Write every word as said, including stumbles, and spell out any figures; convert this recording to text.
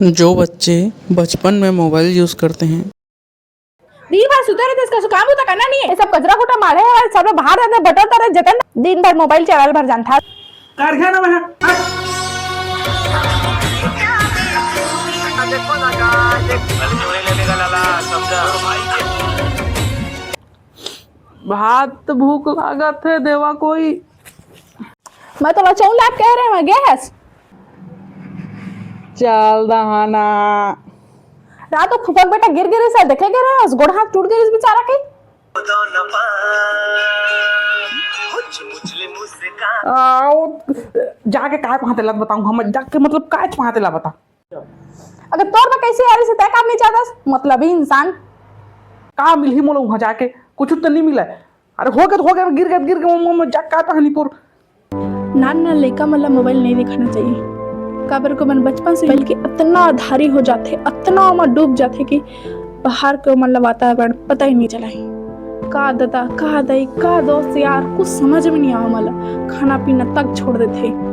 जो बच्चे बचपन में मोबाइल यूज़ करते हैं। दिन भर सुते रहिथे, इसका काम होता करना नहीं है। ये सब कचरा कुटा मारे है, सब लोग बाहर जाते, बटोरता रहे, जतन दिन भर मोबाइल चलाल भर जानता। कर गया ना मैं, हट। भात भूख लागत है, देवा कोई। मैं तो चौलाप कह रहे हैं, गैस। चल दहाना। रात को फूफक बेटा गिर गिर से देखे गिर रहे, उस गोड़ हाथ टूट गए इस बेचारा के। आओ, जाके काय पहाते लत बताऊं हम, जाके मतलब काय पहाते ला बता। अगर तोर में कैसे यारी से तय काम नहीं चाहता, मतलब ही इंसान। का मिलही मोला वहां जाके? कुछ तो नहीं मिला। अरे हो गया तो हो गया, गिर गया तो गिर गया, वो, वो, वो, जा, का कहानी पोर। नान नान लइका मन ला मोबाइल नहीं दिखाना चाहिए। काबर को मन बचपन से बल्कि अतना आधारी हो जाथे, अतना ओमा डूब जाथे कि बाहर के ओमन ला वातावरण पता ही नहीं चलाही। का ददा, का दई, का दोस्त यार, कुछ समझ में नहीं आवे ओमन ला। खाना पीना तक छोड़ देथे।